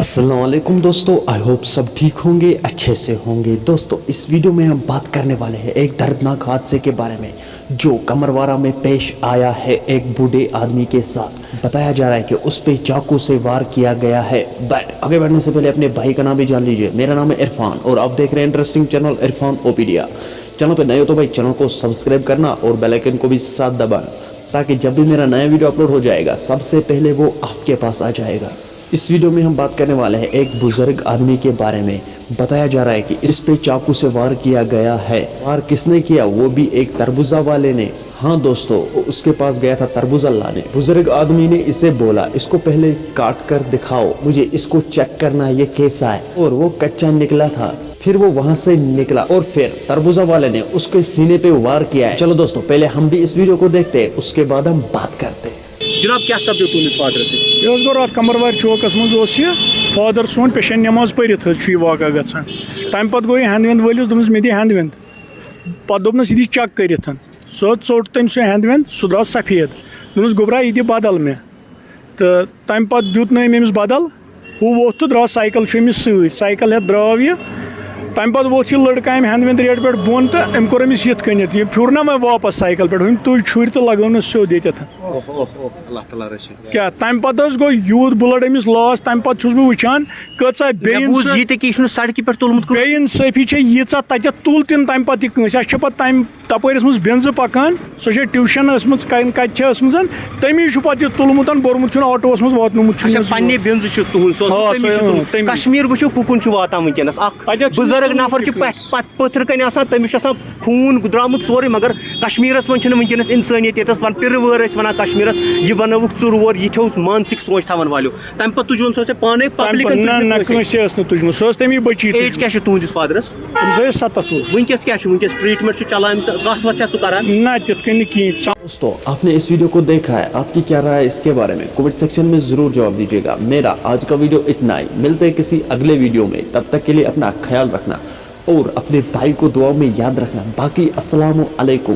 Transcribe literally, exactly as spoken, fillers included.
अस्सलाम वालेकुम दोस्तों, आई होप सब ठीक होंगे, अच्छे से होंगे। दोस्तों, इस वीडियो में हम बात करने वाले हैं एक दर्दनाक हादसे के बारे में जो कमरवारा में पेश आया है एक बूढ़े आदमी के साथ। बताया जा रहा है कि उस पे चाकू से वार किया गया है। बट आगे बढ़ने से पहले अपने भाई का नाम भी जान लीजिए। मेरा नाम है इरफान और आप देख रहे हैं इंटरेस्टिंग चैनल इरफान ओपीडिया। चैनल पे नए हो तो भाई, चैनल को सब्सक्राइब करना और बेल आइकन को भी साथ दबाना, ताकि जब भी मेरा नया वीडियो अपलोड हो जाएगा, सबसे पहले वो आपके पास आ जाएगा। इस वीडियो में हम बात करने वाले हैं एक बुजुर्ग आदमी के बारे में। बताया जा रहा है कि इस पे चाकू से वार किया गया है। वार किसने किया? वो भी एक तरबूजा वाले ने। हाँ दोस्तों, वो उसके पास गया था तरबूजा लाने। बुजुर्ग आदमी ने इसे बोला, "इसको पहले काट कर दिखाओ, मुझे इसको चेक करना है, ये कैसा है।" और वो कच्चा निकला था। फिर वो वहां से निकला और फिर तरबूजा वाले ने उसके सीने पे वार किया है। चलो दोस्तों, पहले हम भी इस वीडियो को देखते हैं, उसके बाद हम बात करते हैं। جناب، کیٛاہ سپدیو تُہنٛدِس فادرس سۭتۍ؟ یہِ اوس گۄڈٕ اَتھ کمروارِ چوکَس منٛز اوس یہِ۔ فادر سون پیشن نماز پٔرِتھ حظ چھُ یہِ واقعہ گژھان۔ تَمہِ پَتہٕ گوٚو یہِ ہٮ۪نٛد وٮ۪نٛد وٲلِس، دوٚپمَس، "مےٚ دِ ہٮ۪نٛد وٮ۪نٛد۔" پَتہٕ دوٚپنَس، "یہِ دِ چیک کٔرِتھ۔" سُہ حظ ژوٚٹ تٔمۍ سُہ ہٮ۪نٛد وٮ۪نٛد، سُہ درٛاو سفید۔ دوٚپنَس، "گوٚبرا، یہِ دِ بدل مےٚ۔" تہٕ تَمہِ پَتہٕ دیُت نہٕ أمۍ أمِس بدل۔ ہُہ ووٚتھ تہٕ درٛاو سایکل چھُ أمِس سۭتۍ۔ سایکل ہٮ۪تھ درٛاو یہِ۔ تَمہِ پَتہٕ ووٚتھ یہِ لٔڑکہٕ اَمہِ ہٮ۪نٛد وٮ۪نٛد ریڈِ پٮ۪ٹھ بۄن تہٕ أمۍ کوٚر أمِس یِتھ کٔنٮ۪تھ۔ یہِ پھیوٗر نہ وۄنۍ واپَس سایکل پٮ۪ٹھ، ہُمۍ تُج چھُرۍ تہٕ لگٲونَس سیوٚد ییٚتٮ۪تھ۔ اوہ، اوہ، اوہ، اللہ تعالیٰ رٔچھِنۍ۔ کیٛاہ، تَمہِ پَتہٕ حظ گوٚو یوٗت بٕلڈ أمِس لاس، تَمہِ پَتہٕ چھُس بہٕ وٕچھان کۭژاہ بے مےٚ بوٗز اِنصٲ- یہِ تہِ کہِ یہِ چھُنہٕ سڑکہِ پٮ۪ٹھ تُلمُت کانٛہہ۔ بے اِنصٲفی چھےٚ ییٖژاہ، تَتٮ۪تھ تُل تہِ نہٕ تَمہِ پَتہٕ یہِ کٲنٛسہِ۔ اَسہِ چھےٚ پَتہٕ تَمہِ تَپٲرۍ ٲسمٕژ بٮ۪نزٕ پَکان، سۄ چھےٚ ٹیوٗشَن ٲسمٕژ، کَ- کَتہِ چھےٚ ٲسمٕژ، تَمی چھُ پَتہٕ یہِ تُلمُت، بوٚرمُت چھُنہٕ آٹوٗوَس منٛز، واتنومُت چھُنہٕ اچھا، یہِ۔ پننہِ بٮ۪نزٕ چھُ تُہُنٛد، سُہ اوس آ، نہٕ تٔمِس سُے، چھُ اۭں، تُلمُت۔ تٔمِس۔ کشمیٖر وٕچھِو کُکُن چھُ واتان وٕنکیٚنَس۔ اکھ تَتٮ۪تھ چھُنہٕ بُزرٕگ تُلمُت نفر چھُ کینٛہہ۔ پٮ۪ٹھ پتھ پٔتھرٕ کنہِ آسان، تٔمِس چھُ آسان خوٗن درٛامُت سورُے، مگر کشمیٖرَس منٛز چھُنہٕ وٕنکیٚنَس اِنسٲنیت۔ ییٚتٮ۪س وَن پِرٕ وٲر ٲسۍ وَنان کشمیٖرَس، یہِ بَنٲوُکھ ژُر وور، یِتھیو مانسِک سونٛچ تھاوَن والیو۔ تَمہِ پَتہٕ تُجوُن سُہ ژےٚ پانَے، تَمہِ پبلِکَن پَتہٕ نہ، تُج نہ نہٕ کٲنٛسہِ۔ کٲنٛسہِ ٲس نہٕ تُجمٕژ، سۄ ٲس تَمی بٔچی ایج کیٛاہ چھِ تُہٕنٛدِس فادرَس؟ تٔمِس ٲسۍ سَتَتھ وُہُر۔ وٕنکیٚس کیٛاہ چھُ؟ وٕنکیٚس ٹرٛیٖٹمٮ۪نٛٹ چھُ چلان أمِس؟ کَتھ وَتھ چھا سُہ کران؟ نہ، تِتھ کٔنۍ نہٕ کِہیٖنۍ۔ سا- दोस्तों, आपने इस वीडियो को देखा है, आपकी क्या राय है इसके बारे में? कमेंट सेक्शन में ज़रूर जवाब दीजिएगा। मेरा आज का वीडियो इतना ही, मिलते हैं किसी अगले वीडियो में, तब तक के लिए अपना ख्याल रखना और अपने भाई को दुआ में याद रखना। बाकी अस्सलाम वालेकुम।